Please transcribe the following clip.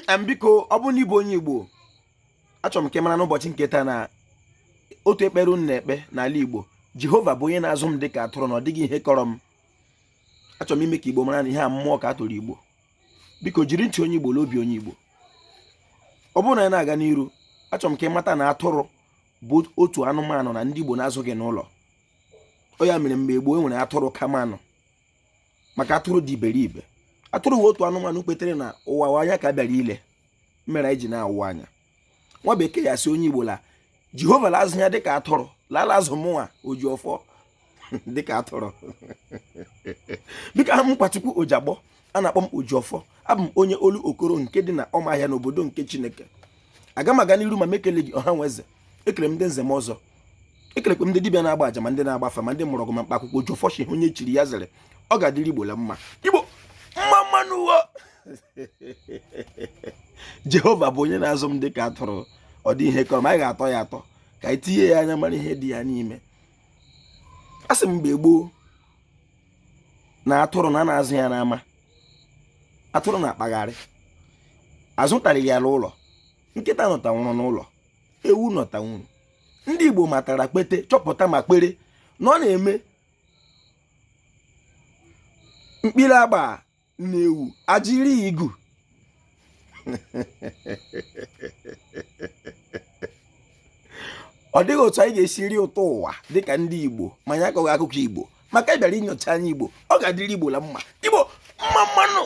Biko, ọ bụrụ na ị bụ onye Igbo, achọrọ m ka ị mara n'ụbọchị nke taa na otu ekpere unu na-ekpe n'ala Igbo, Jehova bụ onye na-azụ m dịka atụrụ, na ọ dịghị ihe kọrọ m. Achọrọ m ime ka Igbo mara na ihe a mmụọ ka a tụrụ Igbo. Biko jiri ntị onye Igbo na obi onye Igbo. Ọ bụrụ na anyị na-aga n'iru, achọrọ m ka ị mata na atụrụ bụ otu anụmanụ na ndị Igbo na-azụ gị n'ụlọ. Ọ ya mere mgbe gboo e nwere atụrụ kamanụ, maka atụrụ dị iberibe. Atụrụ bụ otu anụmanụ kwetere na ụwa anya ka bịara ile mere anyị ji na-awụ anya. Nwa bekee ya sị onye Igbo la Jehova la azụ ya dịka atụrụ, lala azụ mụnwa Ojiọfọ dịka atụrụ. Biko, aha m Nkwachukwu Ojiagbọ, a na-akpọ m Ojiọfọ. Abụ m onye Olokoro nke dị na Ọmahịa n'obodo nke Chineke. Aga m aga n'iru ma m ekele gị ọha nwe eze. Ekele m ndị nze m ọzọ, ekelekwe m ndị dibịa na-agba aja, ma ndị na-agba afa, ma ndị mgbọrọgwụ, ma mkpa akwụkwọ. Ojiọfọ shi onye chiri ya zere, ọ ga-adịrị Igbo la mma. Igbo mma mma nụ o. Jehova bụ onye na-azụ m dịka atụrụ, ọ dị ihe kọrọ m. Anyị ga-atọ ya atọ ka anyị tinye ya anya mara ihe dị ya n'ime. A sị m mgbe gboo na atụrụ na a na-azụ ya n'ama, atụrụ na-akpagharị, azụtarịghị ya n'ụlọ, nkịta nọtanwụrụ n'ụlọ, ewu nọtanwụrụ. Ndị Igbo matara, kpete, chọpụta ma kpere na ọ na-eme mkpiri agba na ewu ajiri igu. Ọ dịghị otu anyị ga-esi rie ụtọ ụwa dịka ndị Igbo ma anyị akọghị akụkọ Igbo, maka ị bịara inyocha anya Igbo. Ọ ga-adịrị Igbo la mma. Igbo mma mma nụ.